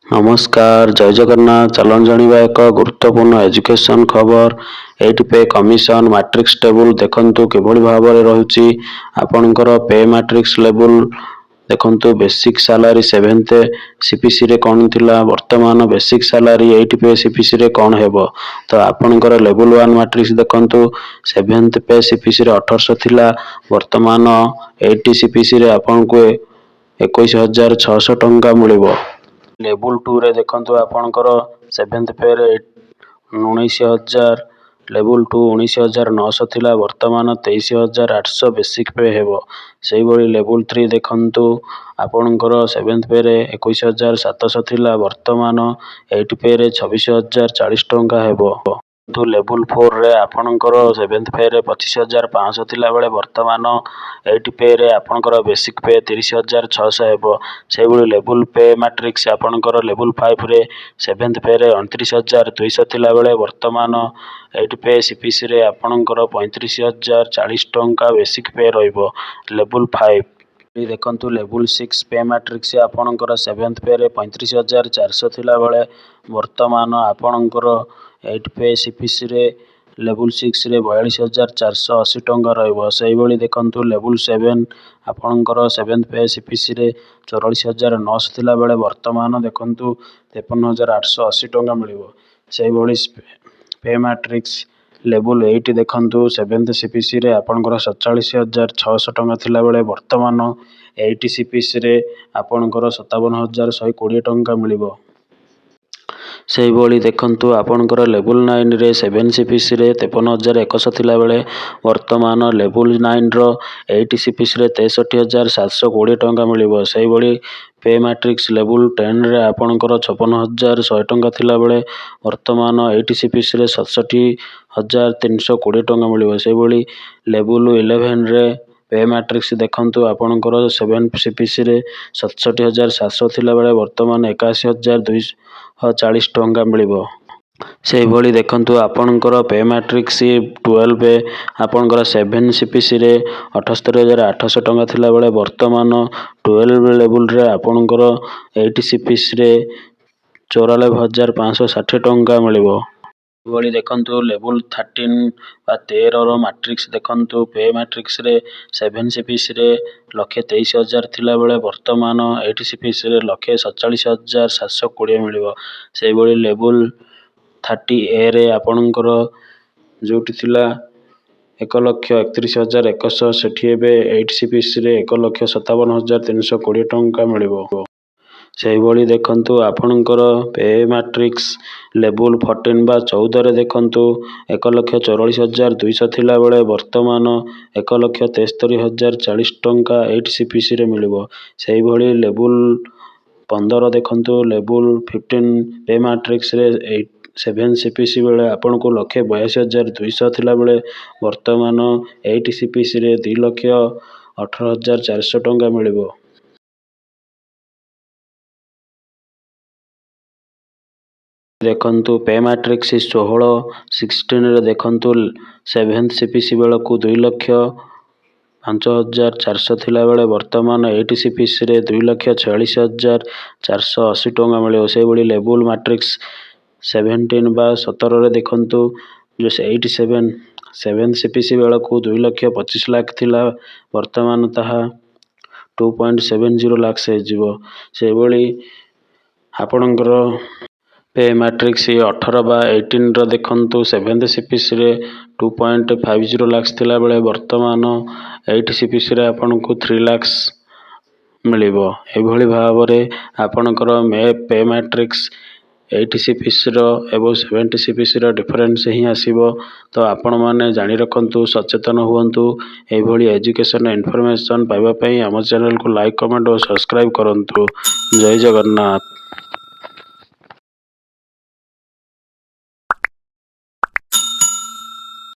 ନମସ୍କାର, ଜୟ ଜଗନ୍ନାଥ। ଚାଲନ୍ତୁ ଜାଣିବା ଏକ ଗୁରୁତ୍ୱପୂର୍ଣ୍ଣ ଏଜୁକେସନ୍ ଖବର। Eight pay commission matrix table ଦେଖନ୍ତୁ କିଭଳି ଭାବରେ ରହୁଛି ଆପଣଙ୍କର ପେ ମାଟ୍ରିକ୍ସ ଲେବୁଲ୍। ଦେଖନ୍ତୁ, ବେସିକ୍ ସାଲାରୀ ସେଭେନ୍ଥ ସିପିସିରେ କ'ଣ ଥିଲା, ବର୍ତ୍ତମାନ ବେସିକ୍ ସାଲାରୀ ଏଇଟ୍ ପେ ସିପିସିରେ କ'ଣ ହେବ। ତ ଆପଣଙ୍କର ଲେବୁଲ୍ ୱାନ୍ ମାଟ୍ରିକ୍ସ ଦେଖନ୍ତୁ, ସେଭେନ୍ଥ ପେ ସିପିସିରେ 1800 ଥିଲା, ବର୍ତ୍ତମାନ ଏଇଟ୍ ସିପିସିରେ ଆପଣଙ୍କୁ 21,600 ଟଙ୍କା ମିଳିବ। ଲେବୁଲ୍ ଟୁରେ ଦେଖନ୍ତୁ, ଆପଣଙ୍କର ସେଭେନ୍ଥ ପେରେ 19,000, ଲେବୁଲ୍ ଟୁ 19,900 ଥିଲା, ବର୍ତ୍ତମାନ 23,800 ବେସିକ୍ ପେ ହେବ। ସେହିଭଳି ଲେବୁଲ୍ ଥ୍ରୀ ଦେଖନ୍ତୁ, ଆପଣଙ୍କର ସେଭେନ୍ଥ ପେରେ 21,700 ଥିଲା, ବର୍ତ୍ତମାନ ଏଇଟ୍ ପେରେ 26,040 ଟଙ୍କା ହେବ। କିନ୍ତୁ ଲେବୁଲ୍ ଫୋର୍ରେ ଆପଣଙ୍କର ସେଭେନ୍ଥ ପେରେ 25,500 ଥିଲାବେଳେ ବର୍ତ୍ତମାନ ଏଇଟ୍ ପେରେ ଆପଣଙ୍କର ବେସିକ୍ ପେ 30,600 ହେବ। ସେହିଭଳି ଲେବୁଲ୍ ପେ ମାଟ୍ରିକ୍ସ ଆପଣଙ୍କର ଲେବୁଲ୍ ଫାଇଭରେ ସେଭେନ୍ଥ ପେରେ 29,200 ଥିଲାବେଳେ ବର୍ତ୍ତମାନ ଏଇଟ୍ ପେ ସିପିସିରେ ଆପଣଙ୍କର 35,040 ଟଙ୍କା ବେସିକ୍ ପେ ରହିବ ଲେବୁଲ୍ ଫାଇଭ୍। ଦେଖନ୍ତୁ, ଲେବୁଲ୍ ସିକ୍ସ ପେ ମାଟ୍ରିକ୍ସ ଆପଣଙ୍କର ସେଭେନ୍ଥ ପେରେ 35,400 ଥିଲାବେଳେ ବର୍ତ୍ତମାନ ଆପଣଙ୍କର ଏଇଟ୍ ପେ ସିପିସିରେ ଲେବୁଲ୍ ସିକ୍ସରେ 42,480 ଟଙ୍କା ରହିବ। ସେହିଭଳି ଦେଖନ୍ତୁ, ଲେବୁଲ୍ ସେଭେନ୍ ଆପଣଙ୍କର ସେଭେନ୍ଥ ପେ ସିପିସିରେ 44,900 ଥିଲାବେଳେ ବର୍ତ୍ତମାନ ଦେଖନ୍ତୁ 53,880 ଟଙ୍କା ମିଳିବ। ସେହିଭଳି ପେ ମାଟ୍ରିକ୍ସ ଲେବୁଲ୍ ଏଇଟ୍ ଦେଖନ୍ତୁ, ସେଭେନ୍ଥ ସିପିସିରେ ଆପଣଙ୍କର 47,600 ଟଙ୍କା ଥିଲାବେଳେ ବର୍ତ୍ତମାନ ଏଇଟ୍ ସିପିସିରେ ଆପଣଙ୍କର 57,120 ଟଙ୍କା ମିଳିବ। ସେହିଭଳି ଦେଖନ୍ତୁ, ଆପଣଙ୍କର ଲେବୁଲ୍ ନାଇନରେ ସେଭେନ୍ ସିପିସିରେ 53,100 ଥିଲାବେଳେ ବର୍ତ୍ତମାନ ଲେବୁଲ୍ ନାଇନର ଏଇଟ୍ ସିପିସିରେ 63,720 ଟଙ୍କା ମିଳିବ। ସେହିଭଳି ପେ ମାଟ୍ରିକ୍ସ ଲେବୁଲ୍ 10ରେ ଆପଣଙ୍କର 56,100 ଟଙ୍କା ଥିଲାବେଳେ ବର୍ତ୍ତମାନ ଏଇଟ୍ ସିପିସିରେ 67,320 ଟଙ୍କା ମିଳିବ। ସେହିଭଳି ଲେବୁଲ୍ 11ରେ ପେ ମାଟ୍ରିକ୍ସ ଦେଖନ୍ତୁ, ଆପଣଙ୍କର ସେଭେନ୍ ସିପିସିରେ 67,700 ଥିଲାବେଳେ ବର୍ତ୍ତମାନ 81,240 ଟଙ୍କା ମିଳିବ। ସେହିଭଳି ଦେଖନ୍ତୁ, ଆପଣଙ୍କର ପେ ମାଟ୍ରିକ୍ସ 12 ଆପଣଙ୍କର ସେଭେନ୍ ସିପିସିରେ 78,800 ଟଙ୍କା ଥିଲାବେଳେ ବର୍ତ୍ତମାନ 12 ଲେବୁଲ୍ରେ ଆପଣଙ୍କର ଏଇଟ୍ ସିପିସିରେ 94,560 ଟଙ୍କା ମିଳିବ। ସେହିଭଳି ଦେଖନ୍ତୁ, ଲେବୁଲ୍ 13 ବା 13ର ମାଟ୍ରିକ୍ସ ଦେଖନ୍ତୁ, ପେ ମାଟ୍ରିକ୍ସରେ ସେଭେନ୍ ସିପିସିରେ 1,23,000 ଥିଲାବେଳେ ବର୍ତ୍ତମାନ ଏଇଟ୍ ସିପିସିରେ 1,47,720 ମିଳିବ। ସେହିଭଳି ଲେବୁଲ୍ 13 ଏରେ ଆପଣଙ୍କର ଯେଉଁଠି ଥିଲା 1,31,100, ସେଠି ଏବେ ଏଇଟ୍ ସିପିସିରେ 1,57,320 ଟଙ୍କା ମିଳିବ। ସେହିଭଳି ଦେଖନ୍ତୁ, ଆପଣଙ୍କର ପେ ମାଟ୍ରିକ୍ସ ଲେବୁଲ୍ 14 ବା 14ରେ ଦେଖନ୍ତୁ, 1,44,200 ଥିଲାବେଳେ ବର୍ତ୍ତମାନ 1,73,040 ଟଙ୍କା ଏଇଟ୍ ସିପିସିରେ ମିଳିବ। ସେହିଭଳି ଲେବୁଲ୍ 15 ଦେଖନ୍ତୁ, ଲେବୁଲ୍ 15 ପେ ମାଟ୍ରିକ୍ସରେ ଏଇଟ୍ ସେଭେନ୍ ସିପିସି ବେଳେ ଆପଣଙ୍କୁ 1,82,200 ଥିଲାବେଳେ ବର୍ତ୍ତମାନ ଏଇଟ୍ ସିପିସିରେ 2,18,400 ଟଙ୍କା ମିଳିବ। ଦେଖନ୍ତୁ, ପେ ମାଟ୍ରିକ୍ସ 16, 16ରେ ଦେଖନ୍ତୁ, ସେଭେନ୍ଥ ସିପିସି ବେଳକୁ 2,05,400 ଥିଲାବେଳେ ବର୍ତ୍ତମାନ ଏଇଟ୍ ସିପିସିରେ 2,46,480 ଟଙ୍କା ମିଳିବ। ସେହିଭଳି ଲେବୁଲ୍ ମାଟ୍ରିକ୍ସ 17 ବା 17ରେ ଦେଖନ୍ତୁ, ଏଇଟ୍ ସେଭେନ୍ଥ ସିପିସି ବେଳକୁ 2 ଲକ୍ଷ 25 ଲାଖ ଥିଲା, ବର୍ତ୍ତମାନ ତାହା 2.70 ଲାକ୍ସ ହେଇଯିବ। ସେହିଭଳି ଆପଣଙ୍କର ପେ ମାଟ୍ରିକ୍ସ 18 ବା 18ର ଦେଖନ୍ତୁ, ସେଭେନ୍ଥ ସିପିସିରେ 2.50 ଲାକ୍ସ ଥିଲାବେଳେ ବର୍ତ୍ତମାନ ଏଇଟ୍ ସିପିସିରେ ଆପଣଙ୍କୁ 3 ଲାକ୍ସ ମିଳିବ। ଏଭଳି ଭାବରେ ଆପଣଙ୍କର ପେ ମାଟ୍ରିକ୍ସ ଏଇଟ୍ ସିପିସିର ଏବଂ ସେଭେଣ୍ଟି ସିପିସିର ଡିଫରେନ୍ସ ହିଁ ଆସିବ। ତ ଆପଣମାନେ ଜାଣି ରଖନ୍ତୁ, ସଚେତନ ହୁଅନ୍ତୁ। ଏହିଭଳି ଏଜୁକେସନ୍ ଇନଫର୍ମେସନ୍ ପାଇବା ପାଇଁ ଆମ ଚ୍ୟାନେଲକୁ ଲାଇକ୍, କମେଣ୍ଟ ଓ ସବସ୍କ୍ରାଇବ୍ କରନ୍ତୁ। ଜୟ ଜଗନ୍ନାଥ।